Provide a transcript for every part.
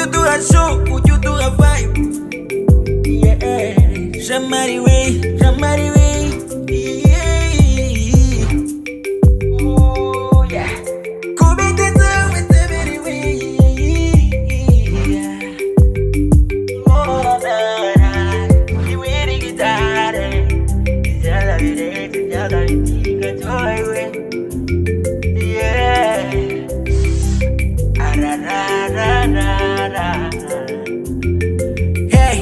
Ujya uduha show, ujya uduha vibe. Yeah. Jamari we, Jamari we. Yeah. Oh, yeah. Kubita zawe we. Yeah. Oh, na, na. Iwiri gitare. Jala bire, jala bitika joy we. Yeah. Ararararara. Hey.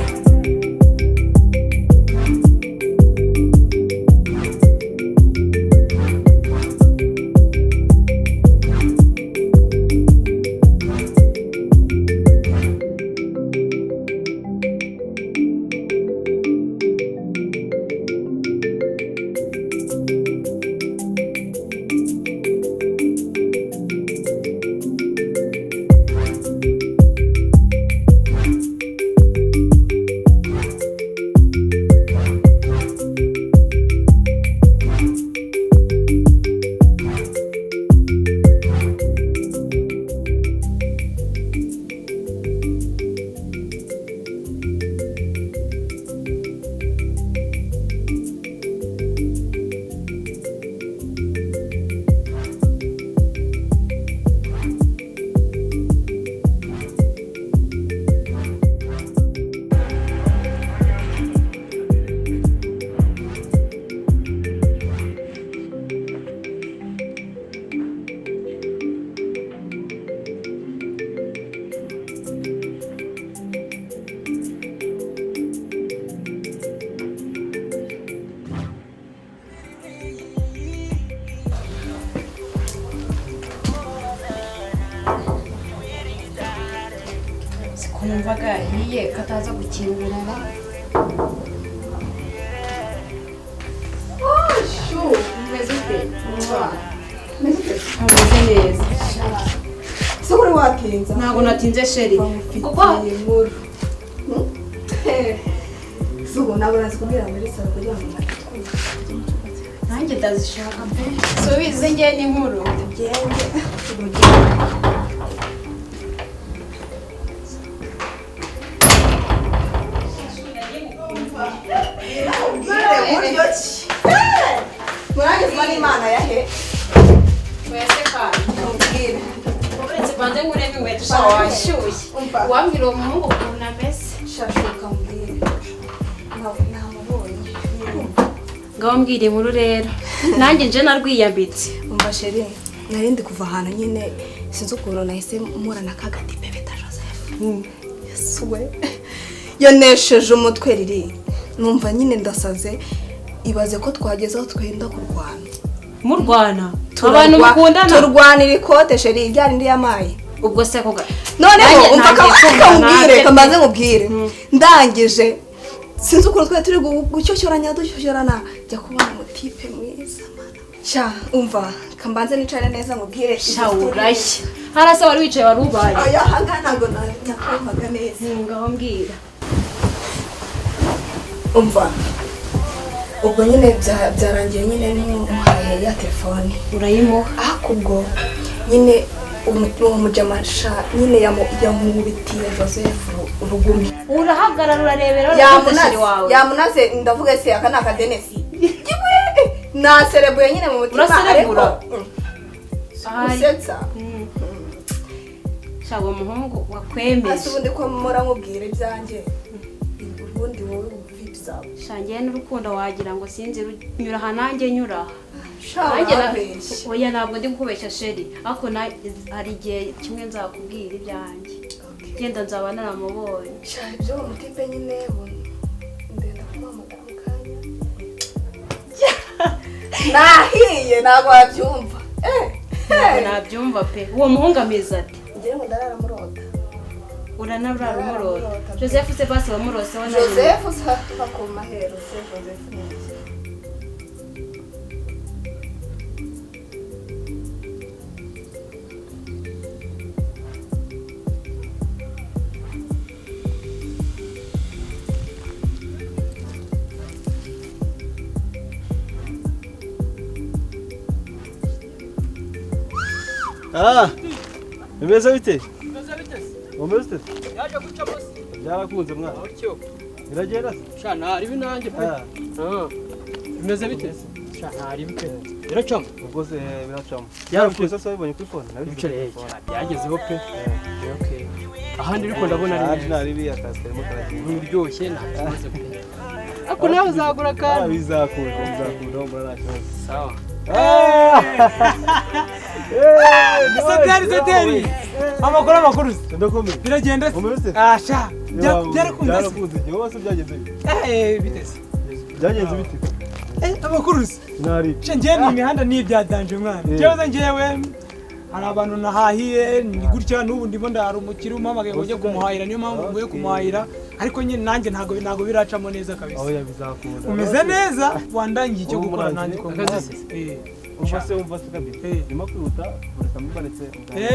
Sikumvaga ahiye kataza gukingurira. Oh, shu, umeze ute? Umeze ute? Umeze neza. Se uri watinze? Ntabwo natinze sheri. Kuko inkuru. Subu ntabwo nazikubwira muri salo kugira ngo natwumve. Nanjye ndazishaka pe. Subize nge n'inkuru. Tugende. Murangizwa n'Imana ya he? Wese kandi. Mubwire. Uretse banze nkuremo inkweto sha washyushye. Wambwira uwo muhungu ukuntu ameze. Shashuka mbwire. Namubonye. Ngaho mbwira inkuru rero. Nanjye nje narwiyambitse. Umva sheri, nari ndi kuva ahantu nyine sinzi ukuntu nahise mpura na kagatipe bita Joseph. Yesu we. Yanesheje umutwe riri. Numva nyine ndasaze. Ibaze ko twageze aho twenda kurwana. Murwana? Abantu mukundana? Turwanira ikote sheri ryari ndi yamaye. Ubwo se koga. Noneho umva kamubwire, kambaze nkubwire. Ndangije sinzi ukuntu twari turi gucyocyoranya ducyocyorana jya kubona umutipe mwiza mana. Sha umva kambanze nicare neza nkubwire. Sha urashya. Harasa wari wicaye wari ubaye. Oya hanga ntago nakumvaga neza. Ngaho mbwira. Umva ubwo nyine byarangiye nyine numuhaye ya telefone urayimuha. Akubwo nyine uwo mujamasha nyine yamubitiye Joseph urugumi. Urahagarara urarebera uramushiri wawe. Yamunaze ndavuga se aka naka Denesi. Na serebuye nyine mu mutima ariko usetsa. Sha uwo muhungu wakwemeje. Ase ubundi ko mora nkubwira ibyanjye. Ubundi wowe zawe. Shangiye n'urukundo wagira ngo sinzi nyura aha nanjye nyura. Sha oya ntabwo ndi gukubeshya sheri ariko hari igihe kimwe nzakubwira ibyanjye. Genda nzaba naramubonye. Sha ibyo umutipe nyine ndenda kumuhamagara mu kanya. Nahiye ntabwo wabyumva. Nabyumva pe. Uwo muhungu ameze ati. Ngiye ngo ndarara murota. Uranabura rumurota. Joseph se basi wamurose wa Joseph sa ku mahero se Joseph niki. Ah, bimeze bite? Umeze ute? Byaje gucamo se? Byarakunze mwana. Utyo. Biragenda se? Sha ntari binanjye pe. Ah. Bimeze bite? Sha ntari pe. Biracamo. Ubwo se biracamo. Byarakunze. Byose wabibonye kuri phone? Ibiceri byagezeho pe. Okay. Ahandi ariko ndabona ari Ahandi neza. ntari biriya akazi karimo karagenda. Biryoshye nta kibazo pe. Ako nawe uzagura kandi. Bizakunda, bizakunda mbona nta kibazo. Sawa. Soteri, soteri. Amakuru, amakuru. Ndakomeye. Biragenda se? Umeze? Ah, sha. Byarakunze se? Byarakunze. Igihe wose byagenze bite? Biteze. Byagenze bite? Amakuru se? Ntari. Sha njyewe ni imihanda ni ibyadanje mwana. Ikibazo njyewe hari abantu nahahiye ni gutya n'ubu ndimo ndahara umukire umpamagaye ngo njye kumuhahira, niyo mpamvu nguye kumuhahira, ariko nyine nanjye ntago biracamo neza kabisa. Aho bizakunda. Umeze neza wandangiye icyo gukora nanjye ko Akazi se? Umva se kabiri. Ndimo kwihuta ureka mbimanitse.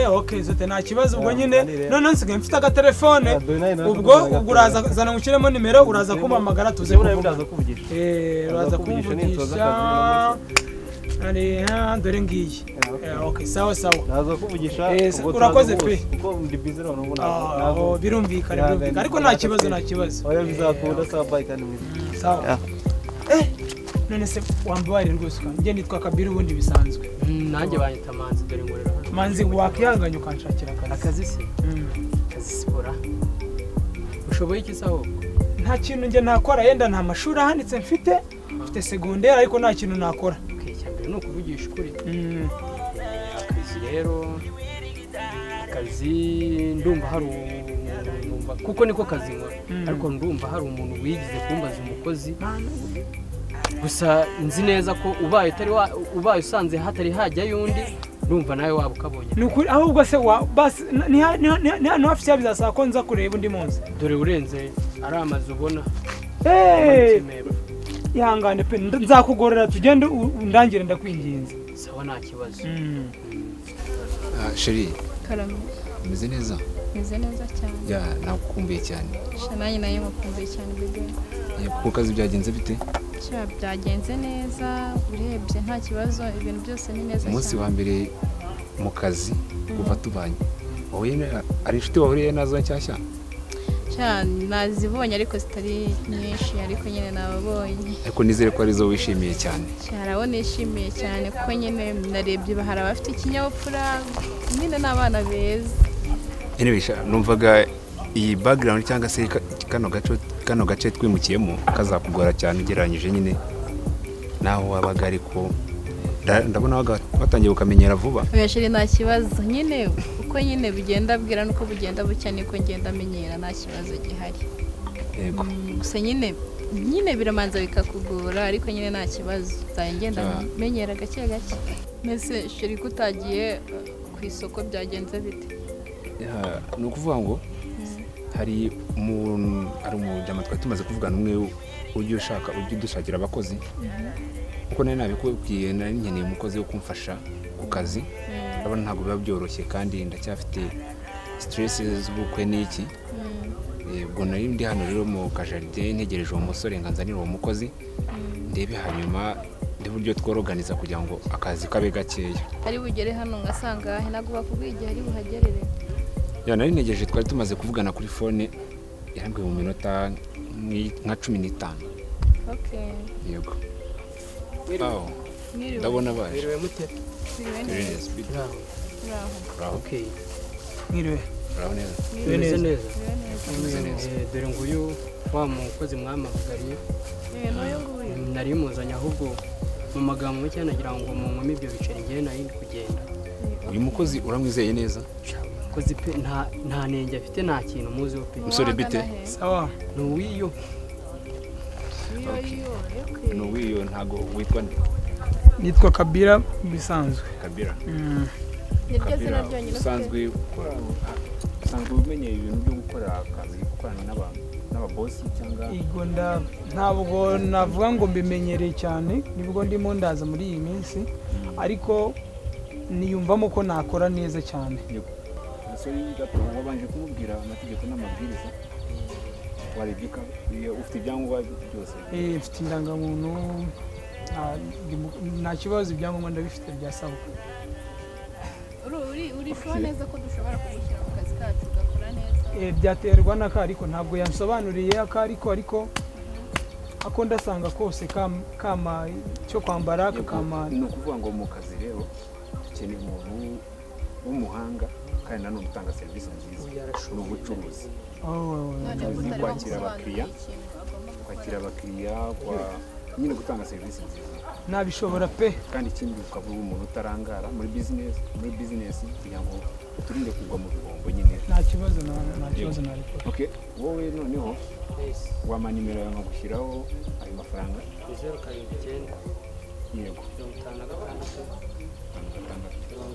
Okay, zote nta kibazo ubwo nyine none nsigaye mfite agatelefone ubwo uraza zana ngushyiremo nimero uraza kumpamagara tuze kuvuga. Uraza kumvugisha. Ari dore ngiyi. Okay, sawa sawa. Naza kuvugisha. Urakoze pe. Kuko ndi busy none ubu ntabwo. Birumvikana birumvikana ariko nta kibazo nta kibazo. Oya bizakunda sawa bye kandi mwiza. Sawa. None se wambabarira rwose njye nitwa Kabiri ubundi bisanzwe. Nanjye banyita Manzi dore ngorera hano. Manzi wakihanganye ukanshakira akazi. Akazi se? Akazi sipora. Ushoboye iki se ahubwo? Nta kintu njye nakora yenda nta mashuri ahanitse mfite secondaire ariko nta kintu nakora. Okay, cyambere ni ukuvugisha ukuri. Akazi rero akazi ndumva hari ndumva kuko niko kazi nkora ariko ndumva hari umuntu wigize kumbaza umukozi. Gusa nzi neza ko ubaye utari ubaye usanze hatari hajya yundi ndumva nawe waba ukabonye. Nukuri ahubwo se basi ni hano hafi ya bizasaba ko nza kureba undi munsi. Dore urenze ari amazu ubona. Ihangane pe nzakugorera tugende undangire ndakwinginze. Sawa nta kibazo. Sheri. Karame. Umeze neza? Meze neza cyane. Ya nagukumbuye cyane. Nanjye nayo mukumbuye cyane bebe. Ku kazi byagenze bite? Sha byagenze neza urebye nta kibazo ibintu byose ni neza cyane. Umunsi wa mbere mu kazi kuva tubanye. Wowe ari inshuti wahuriye nazo nshyashya? Sha nazibonye ariko zitari nyinshi ariko nyine nababonye. Ariko nizere ko arizo wishimiye cyane. Sha arabo nishimiye cyane kuko nyine narebye bahara bafite ikinyabupfura nyine n'abana beza. Anyway, numvaga iyi background cyangwa se kano gace twimukiyemo kazakugora cyane ugereranyije nyine naho wabaga ariko ndabona watangiye ukamenyera vuba. Oya sheri nta kibazo nyine uko nyine bigenda bwira nuko bugenda bucya niko ngenda menyera nta kibazo gihari. Yego. Gusa nyine biramanza bikakugora ariko nyine nta kibazo ngenda menyera gake gake. Mbese sheri kutagiye ku isoko byagenze bite? Ni ukuvuga ngo hari umuntu ari umujama twari tumaze kuvugana umwe ujya ushaka ujya udushakira abakozi kuko nari nabikubwiye nari nkeneye umukozi wo kumfasha ku kazi ndabona ntabwo biba byoroshye kandi ndacyafite stress z'ubukwe n'iki. Ubwo nari ndi hano rero mu kajaride ntegereje uwo musore ngo anzanire uwo mukozi ndebe hanyuma ndebe uburyo tworoganiza kugira ngo akazi kabe gakeya. Ari bugere hano ngasanga ntabwo bakubwiye igihe ari buhagerere. Ya nari ntegereje twari tumaze kuvugana kuri phone yarambwiye mu minota nka 15. Okay. Yego. Aho. Ndabona baje. Mwiriwe mute? Mwiriwe. Okay. Mwiriwe. Uraho neza. Mwiriwe neza. Dore nguyu wa mukozi mwamamagariye. N'uyu nguyu. Nari muzanye ahubwo mu magambo make nagira ngo munkume ibyo biceri ngiye nari ndi kugenda. Uyu mukozi uramwizeye neza? Mukozi pe nta nenge afite nta kintu muziho pe. Musore bite? Sawa. Ni uwiyo. Ni uwiyo ntago witwa nde? Nitwa Kabira bisanzwe. Kabira. Niryo zina ryonyine usanzwe ukora usanzwe umenyeye ibintu byo gukora akazi gukorana n'abantu n'ababosi cyangwa Igo ntabwo navuga ngo mbimenyereye cyane nibwo ndimo ndaza muri iyi minsi ariko niyumvamo ko nakora neza cyane. Umusore gato wabanje kumubwira amategeko n'amabwiriza warebye ufite ibyangombwa byose? Mfite indangamuntu nta kibazo ibyangombwa ndabifite byasabwa. Uri sure neza ko dushobora kugushyira mu kazi kacu ugakora neza? Byaterwa n'aka, ariko ntabwo yansobanuriye aka, ariko ako ndasanga kose kama cyo kwambara kakama. Ni ukuvuga ngo mu kazi rero dukeneye umuntu w'umuhanga kandi nanone utanga serivisi nziza ni ubucuruzi. Kwakira abakiriya, nyine gutanga serivisi nziza. Nabishobora pe. Kandi ikindi ukaba umuntu utarangara muri business kugira ngo uturinde kugwa mu bihombo nyine. Nta kibazo, nta kibazo nabikora. Okay, wowe noneho wama nimero yawe nkagushyiraho ayo mafaranga. 079 yego 56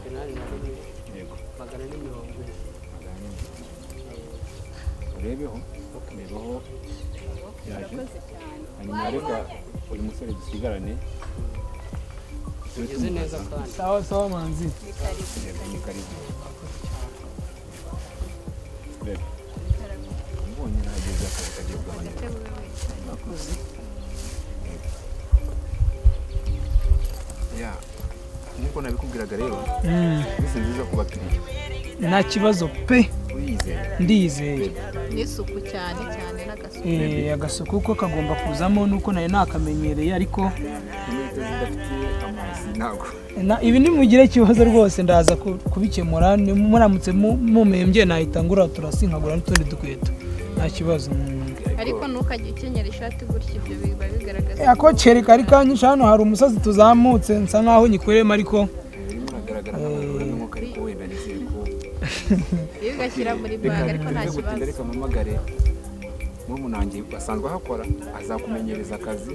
81 yego 440. Urebeho yaje. Hanyuma reka uyu musore dusigarane. Tugeze neza kandi. Sawa sawa manzi. Ni karibu. Bebe. Mbonye nageze akazi kagiye kugabanyuka. Murakoze. Ya, nkuko nabikubwiraga rero, serivisi nziza ku bakiriya. Nta kibazo pe. Ndiyizeye. N'isuku cyane cyane n'agasuku. Agasuku ko kagomba kuzamo nuko nari nakamenyereye, ariko ibi nimugire ikibazo rwose ndaza kubikemura. Muramutse mumembye nahita ngura turasinkagura n'utundi dukweto, nta kibazo. Ariko ntukajye ukenyera ishati gutya, ibyo biba bigaragaza ako kereka ari kanyisha. Hano hari umusozi tuzamutse nsa nkaho nyikoreyemo, ariko iyo ugashyira muri banki, ariko nta kibazo. Reka mpamagare murumuna wanjye asanzwe ahakora, azakumenyereza akazi.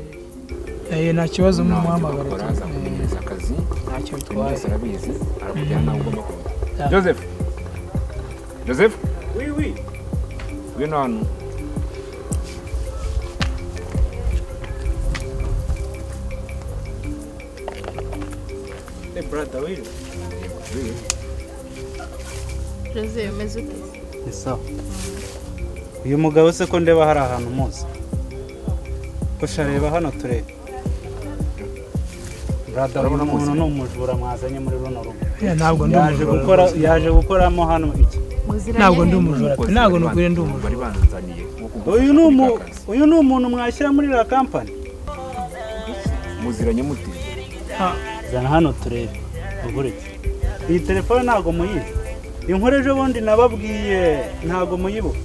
Nta kibazo, mumuhamagare azakumenyereza akazi, ntacyo bitwaye, byose arabizi, arakujyana nawe ugomba kuba. Joseph, Joseph, oui oui, ngwino hano. Hey brother, oui. Jose, umeze ute? Ni sawa. Uyu mugabo se ko ndeba hari ahantu muzi? Ko reba hano turebe. Brother, uyu muntu ni umujura mwazanye muri runo rugo. Ntabwo ndi umujura. Yaje gukoramo hano iki? Ntabwo ndi umujura pe, ntabwo nukuri ndi umujura. Uyu ni umuntu mwashyira muri la company. Muziranye mute? Zana hano turebe. Uguretse. Iyi telefone ntabwo muyizi. Inkuru ejo bundi nababwiye ntabwo muyibuka.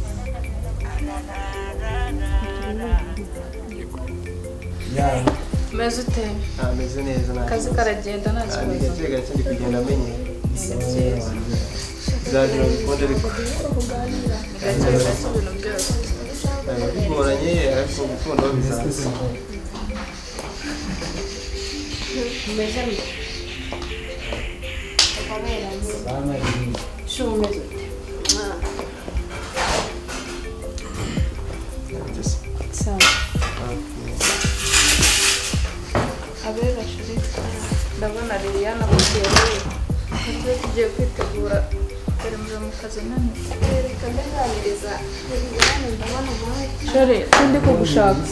Meze ute? Ameze neza nta kazi karagenda nta kibazo. Ni gake gake ndi kugenda amenye. Bizagira bikunde ariko. Ni gake gake ibintu byose. Bigoranye ariko gukunda bizaza. Meze ute? Umeze ute? Sawa. Abera shiri, ndabona Liliana bukereye. Natwe tugiye kwitegura dore muve mu kazi none. Reka ndaganiriza Liliana, ndabona nawe. Sheri, ndi kugushaka.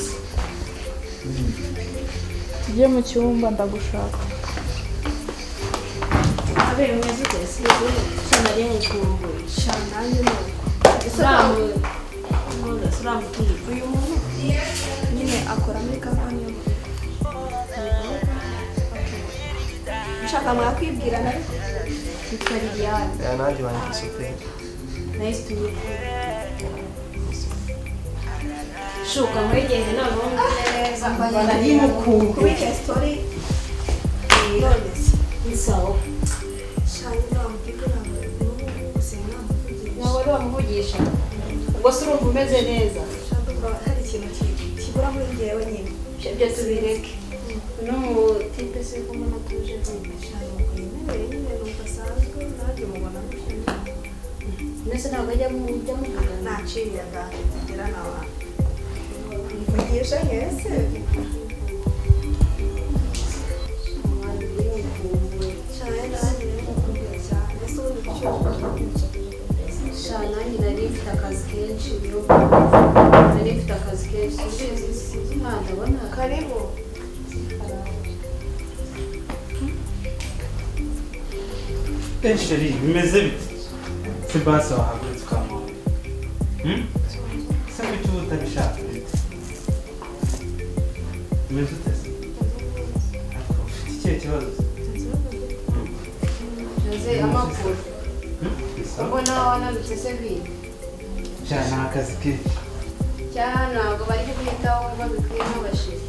Tujye mu cyumba ndagushaka. Abera umeze ute? Shana nari nkukumbuye. Shana nanjye nuko. Uyu muntu nyine akora muri kampani yo mu rugo. Nshaka mwakwibwirana ariko. Yitwa Liliane. Nanjye banyita Soperi. Nice to meet you. Shuka mwegeze noneho neza. Kubika story. None se. Ni sawa. Shana ntabwo Ntabwo wari wamuvugisha. Ubwo se urumva umeze neza? Hari ikintu kibura muri njyewe nyine. Ibyo tubireke. Uno mutipe se ko mbona tuje Yemereye nyine nuko asanzwe nanjye mubona gutya nyine. Mbese ntabwo ajya muvugana? Naciriye ndagira nawe. Mvugisha nkese. Cyane nanjye nari cyane. Ese ubundi kuki Sha nanjye nari mfite akazi kenshi, niyo nari mfite akazi kenshi. Sinzi ndabona. Karibu. Sheri, bimeze bite? Se basi wahagurutse ukamuha. Se kuki uba utabishaka? Umeze ute se? Ariko ufite ikihe kibazo se? Jose, amakuru. Ubona wananutse se bwite? Sha, ni akazi kenshi. Cyangwa ntabwo bari kukwitaho ngo bikwiye nk'abashiri.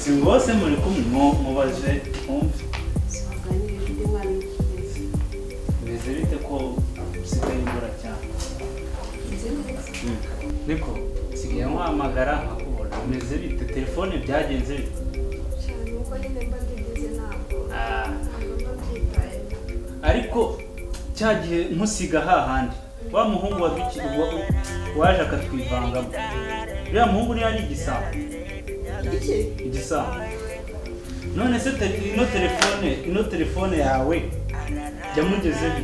Si bose muri kumwe, mubaze mwumve. Sibaganirije undi mwana w'ikigezi. Bimeze bite ko usigaye ubura cyane? Niko nsigaye nkuhamagara nkakubura. Bimeze bite? Telefone byagenze bite? Cyane uko nyine mba ndigeze, ntabwo Ah. ntabwo mba mbyitayeho. Ariko cya gihe nkusiga hahandi wa muhungu waje akatwivangamo, uriya muhungu niyo ari igisambo. Iki? Igisambo. None se ino telefone yawe yamugezeho?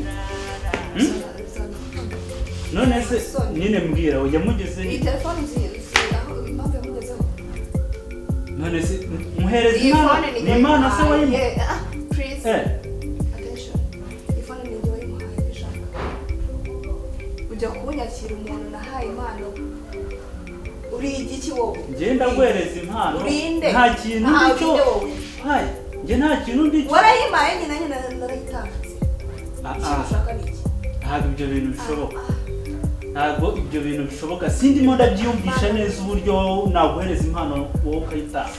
None se nyine mbwira, yamugezeho? Iyi telefone uzi aho impamvu yamugezeho? None se muhereza Iyi impano? phone ni Ni impano se wayimuha? Yeah, ah, please. Attention. Iyi phone ni njye wayimuhaye mbishaka. Ujya kunyakira umuntu nahaye impano? Uri igiki wowe? Njye ndaguhereza impano. Urinde. Nta kintu Ah, ndi cyo. urinde wowe. Hayi, njye nta kintu ndi cyo. Warayimpaye nyine, nyine narayitanze. Ah, Icyo ah. ushaka ni iki? Ntabwo ibyo bintu bishoboka, ntabwo ibyo bintu bishoboka. Sindimo ndabyiyumvisha neza uburyo wowe naguhereza impano wowe ukayitanga.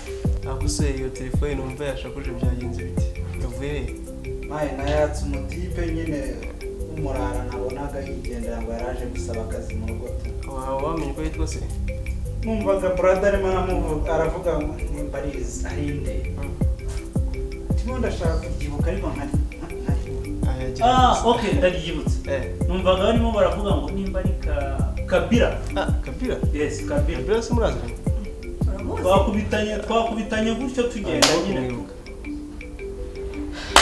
Ariko se iyo telefone numva yashakuje byagenze bite? Yavuye he? Maye, nayatse umutipe nyine w'umurara nabonaga yigendera ngo yaraje gusaba akazi mu rugo tu. Waba wamenye uko yitwa se? Numvaga brother arimo aramuvuga, aravuga ngo nimba ari ari nde. Ndimo ndashaka kubyibuka ariko nkari nkari. Ah, okay, ndaryibutse. Numvaga barimo baravuga ngo nimba ari ka Kabira. Ah, Kabira? Yes, Kabira. Kabira se muraziranye? Twakubitanye gutyo tugenda nyine.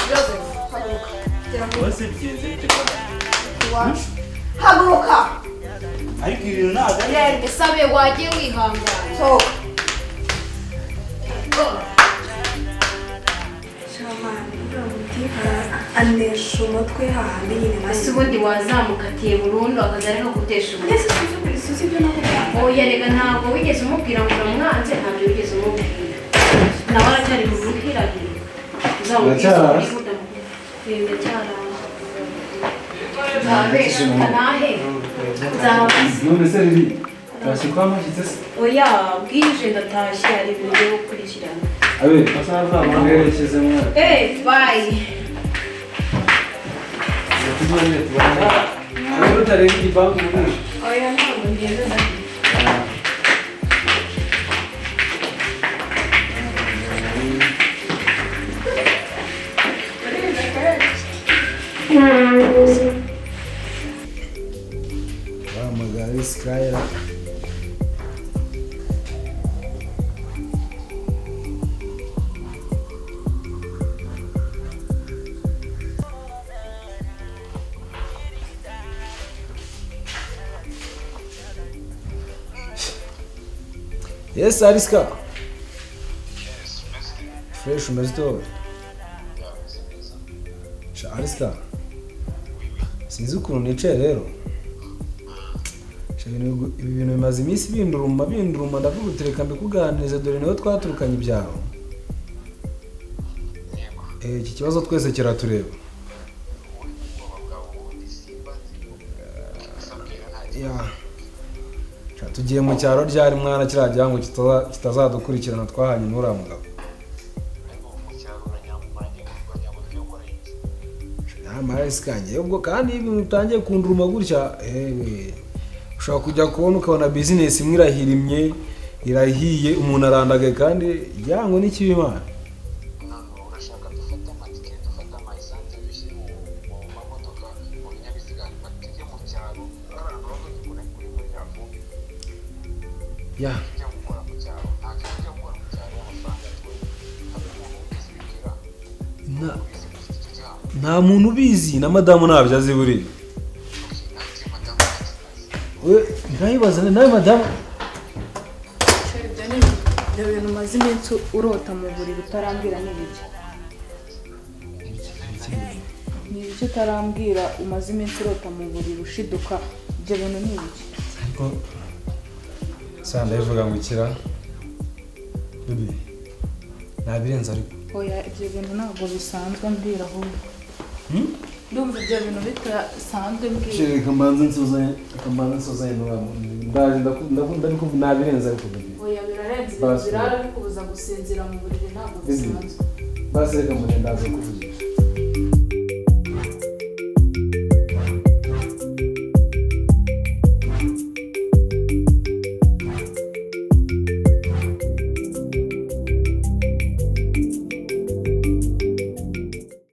Joseph, haguruka. Gera mu Bose bigenze bite kwa? iwacu. Haguruka. Ariko ibintu ntabwo ari Genda sabe, wagiye wihangana. Sohoka. Shamani, uriya mutipe anesha umutwe hahandi nyine nanjye. Ese ubundi wazamukatiye burundu akaza ariko gutesha umutwe? Ese suzi ibyo nakubwira? Oya rega, ntabwo wigeze umubwira ngo uramwanze, ntabyo wigeze umubwira. Nawe aracyari mu ruhirahiro. Uzamubwiza Uracyarara? ukuri udamubwira. Ndacyarara. Nzabesha nahe? Nzaba. None se riri tashye kwa mushyitse se? Oya, bwije ndatashye, hari ibintu ngiye gukurikirana. Abe mwerekeze mwana. Eh, bye. Tuzongere tubane. Abe utarenga igipangu muri. Oya, ntabwo ngenda ndahita. Bahamagara Sikayira. Yes, Ariska. Fresh, umeze ute wowe? Sha Ariska. Sinzi ukuntu nicaye rero. Sha, ibi bintu bimaze iminsi binduruma binduruma, ndavuga uti reka mbikuganirize, dore niho twaturukanye ibyaro. Iki kibazo twese kiratureba. Ya. Sha, tugiye mu cyaro ryari mwana, kiriya gihango kitazadukurikirana twahanye n'uriya mugabo? Amaresi kanjye ubwo, kandi iyo ibintu utangiye kunduruma gutya, ewe, ushobora kujya kubona ukabona bizinesi imwe irahirimye, irahiye, umuntu arandagaye, kandi igihango ni kibi Imana. Urashaka dufate amatike, dufate ama essence, dushyire mu mamodoka, mu binyabiziga, hanyuma tujye mu cyaro, abantu bava kure kure muri ya vumbi? Ya. Tujya gukora mu cyaro, nta kintu tujya gukora mu cyaro, amafaranga twe hari umuntu wigeze ubibwira? Nta muntu ubizi, na madamu ntabyo azi buriya. We ntayibaza nawe madamu. Ibyo ni ibyo bintu umaze iminsi urota mu buriri utarambwira, ni ibiki? Ni ibiki utarambwira umaze iminsi urota mu buriri ushiduka Ibyo bintu ni ibiki? Ariko sa ndabivuga ngo ikira baby, nabirenze ariko. Oya, ibyo bintu ntabwo bisanzwe, mbwira ahubwo. Ndumva ibyo bintu bidasanzwe, mbwira. Reka mbanze nsuzanye, reka mbanze nsuzanye n'uriya muntu. Ndaje ndabikuvuga, nabirenze ariko baby. Oya, birarenze ibintu Basi. birara bikubuza gusinzira mu buriri, ntabwo Baby. bisanzwe. Basi reka mbone, ndaza kuvugisha.